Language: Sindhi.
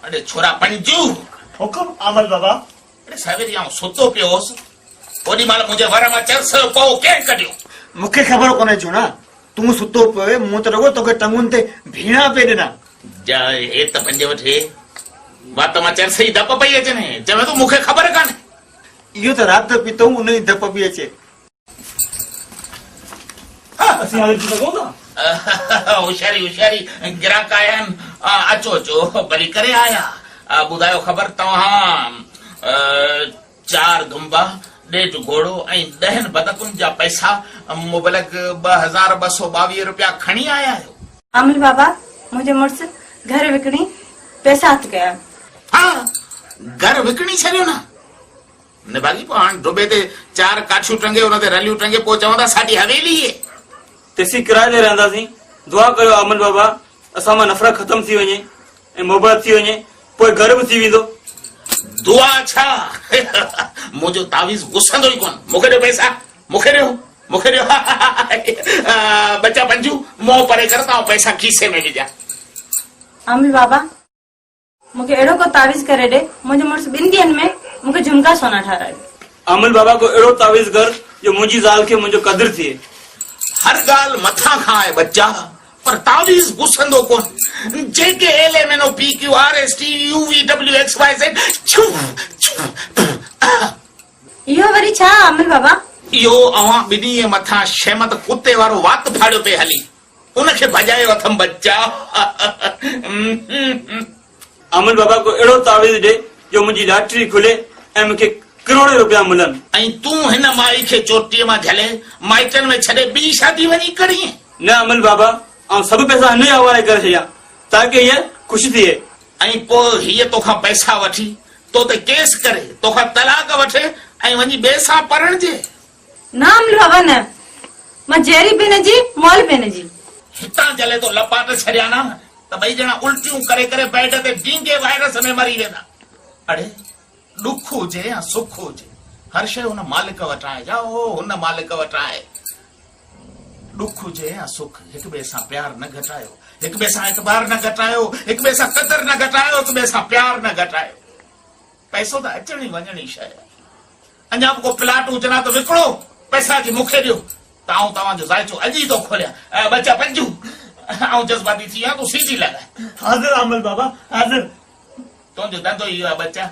اڙي ڇورا پنجو! حڪم عامل بابا. اڙي سويري آئون ستو پيو هوس، اوڏي مهل منهنجي ور مان چرس جو پئو ڪنهن ڪڍيو؟ مون کي خبر ڪونهي جوڻا، تون ستو پيو هئين، مون ته رڳو توکي ٽنگن تي ڀيڻا پئي ڏنا. جا هي ته پنج وٺ هي، وات مان چرس جي ڌپ پئي اچي ني، چوين ٿو مون کي خبر ڪانهي. اهو ته رات جو پيتو هوم، ان جي ڌپ پئي اچي. اسين حاضر ٿي سگهون ٿا؟ هوشياري هوشياري گراهڪ آيا آهن، اچو اچو ڀلي ڪري آيا. ٻڌايو خبر توهان چار دنبا، ڏيڍ گهوڙو ۽ ڏهن بدڪن جا پئسا مبلغ 2222 روپيا کڻي آيا آهيو؟ عامل بابا، منهنجي مڙس گهر وڪڻي پئسا هٿ ڪيا. ها گهر وڪڻي ڇڏيو نه؟ نڀاڳي پوء هاڻ ڊٻي تي چار ڪاٺيون ٽنگي ان تي رليون ٽنگي پوء چوندا ساڍي حويلي اهي. تيسين ڪرائي تي رهنداسين. دعا ڪريو عامل بابا اسان مان نفرت ختم ٿي وڃي ۽ محبت ٿي وڃي پوء گهر به ٿي ويندو. دعا ڇا؟ منهنجو تعويذ گسندو ئي ڪونه. مون کي ڏيو پئسا. مون کي ڏيو. مون کي ڏيو. ٻچا پنجو منهن پري ڪر ته آئون پئسا کيسي ۾ وجهان. عامل بابا مون کي اهڙو ڪو تعويذ ڪري ڏي، منهنجو مڙس ٻن ڏينهن ۾ مون کي جهمڪا سونا ٺاهرائي. عامل بابا ڪو اهڙو تعويذ ڪر جو منهنجي زال کي منهنجو قدر ٿئي. هر ڳالهه مٿان کان آهي ٻچا، پر تعويذ گسندو ڪونه. جيڪي L M N O P Q R S T U V W X Y Z ڇو ڇو اهو وري ڇا عامل بابا؟ اهو اوهان ٻنهي جي مٿان شيمت ڪتي وارو وات ڦاڙيو پئي هلي. ان کي ڀڄايو اٿم ٻچا. عامل بابا ڪو اهڙو تعويذ ڏي جو منهنجي لاٽري کلي ۽ مون کي ڪروڙين روپيا ملن. ۽ تون هن مائي کي چوٽيء مان جهلي مائٽن ۾ ڇڏي ٻي شادي وڃي ڪرين. نه عامل بابا آئون سڀ پئسا هن جي حوالي ڪري ڇڏيان تاڪه هيء خوش ٿئي. ۽ پوء هيء توکان پئسا وٺي تو تي ڪيس ڪري توکان طلاق وٺي ۽ وڃي ٻئي سان پرڻجي. نه عامل بابا نه، مان جيئري به نه جي مئل به نه جي. هتان جلي تو لپاٽ ڇڏيان ها ته ٻئي ڄڻا الٽيون ڪري ڪري بيڊ تي ڊينگي وائرس ۾ مري ويندا. اڙي ڏک هجي يا سک هجي هر شيء هن مالڪ وٽ آهي جا او هن مالڪ وٽ آهي. ڏک هجي يا سک هڪ ٻئي سان پيار نه گهٽايو، هڪ ٻئي سان اعتبار نه گهٽايو، هڪ ٻئي سان قدر نه گهٽايو، هڪ ٻئي سان پيار نه گهٽايو. پئسو ته اچڻ ئي وڃڻ ئي شيء آهي. اڃا به ڪو پلاٽ هجن ها ته وڪڻو، پئسا اچي مون کي ڏيو ته آئون توهان جو زائچو اڄ ئي ٿو کوليان. ٻچا پنجو، آئون جذباتي ٿي ويو آهيان، تون سيٽي لڳاء. حاضر عامل بابا، حاضر. تنهنجو ڌنڌو ئي اهو آهي ٻچا.